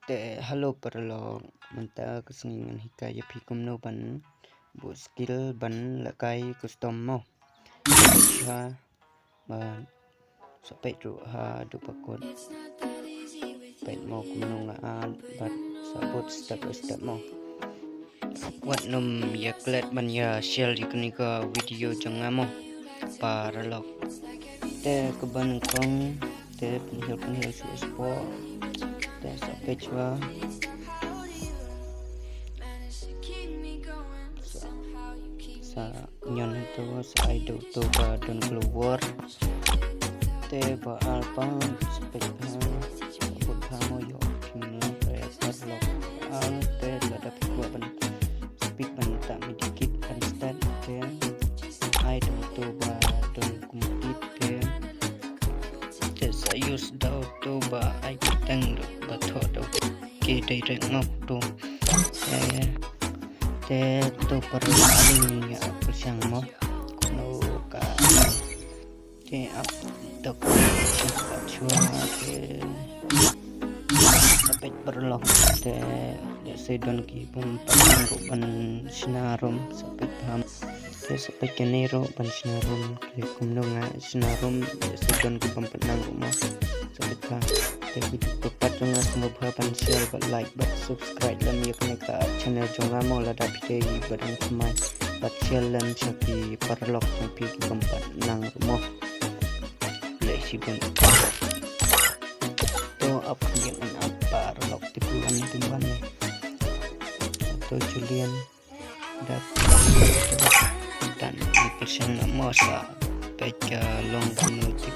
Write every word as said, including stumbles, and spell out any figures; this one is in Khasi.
Te hello paralok, mynta ka sngi ngan hikai ïa phi kumno ban buh skill ban lehkai custom mo. Ha ba sa peit ruh ha duh ba kut. Peit mo kumno nga add bad sa bud step by step mo. Wat nym ïa klet ban ïa share ïa kane ka video jong nga mo paralok. Te kaba nyngkong te pynhiar pynhiar shuwa shuwa. Te sa peit shuwa. Sa, sa ñion hangto sa ai da uto ba don glowworm. Te ba ar pat sa peit bha, sa bud bha mo ïoh phi mano ba ar lok ar te lada phi kwah ban speed ban tah medikit ban start te ai da uto ba don kumno te te sa use da uto ba ai kyrteng ba thoh da uto ki direct mo uto. Te te to paralok ïa pyrshang mo kumno ka te ap tok shuwa te sa peit paralok te lehse don ki bym pat nang ruh ban shna rum sa peit bha. Te sa peit kane ruh ban shna rum te kumno nga shna rum lehse don ki bym pat nang ruh mo sa peit bha. Te video ba pat jong nga sngewbha ban share bad like bad subscribe lem ïa kane ka channel jong nga mo lada phi dei ba dang thymmai bad share lem sha ki paralok jong phi ki bym pat nang ruh mo. Lehse bun. To ap ïa ngan ap paralok te phi wan te wan. To Julian. Dat dan ni pyrshang na mo sa peit ka long kumno te.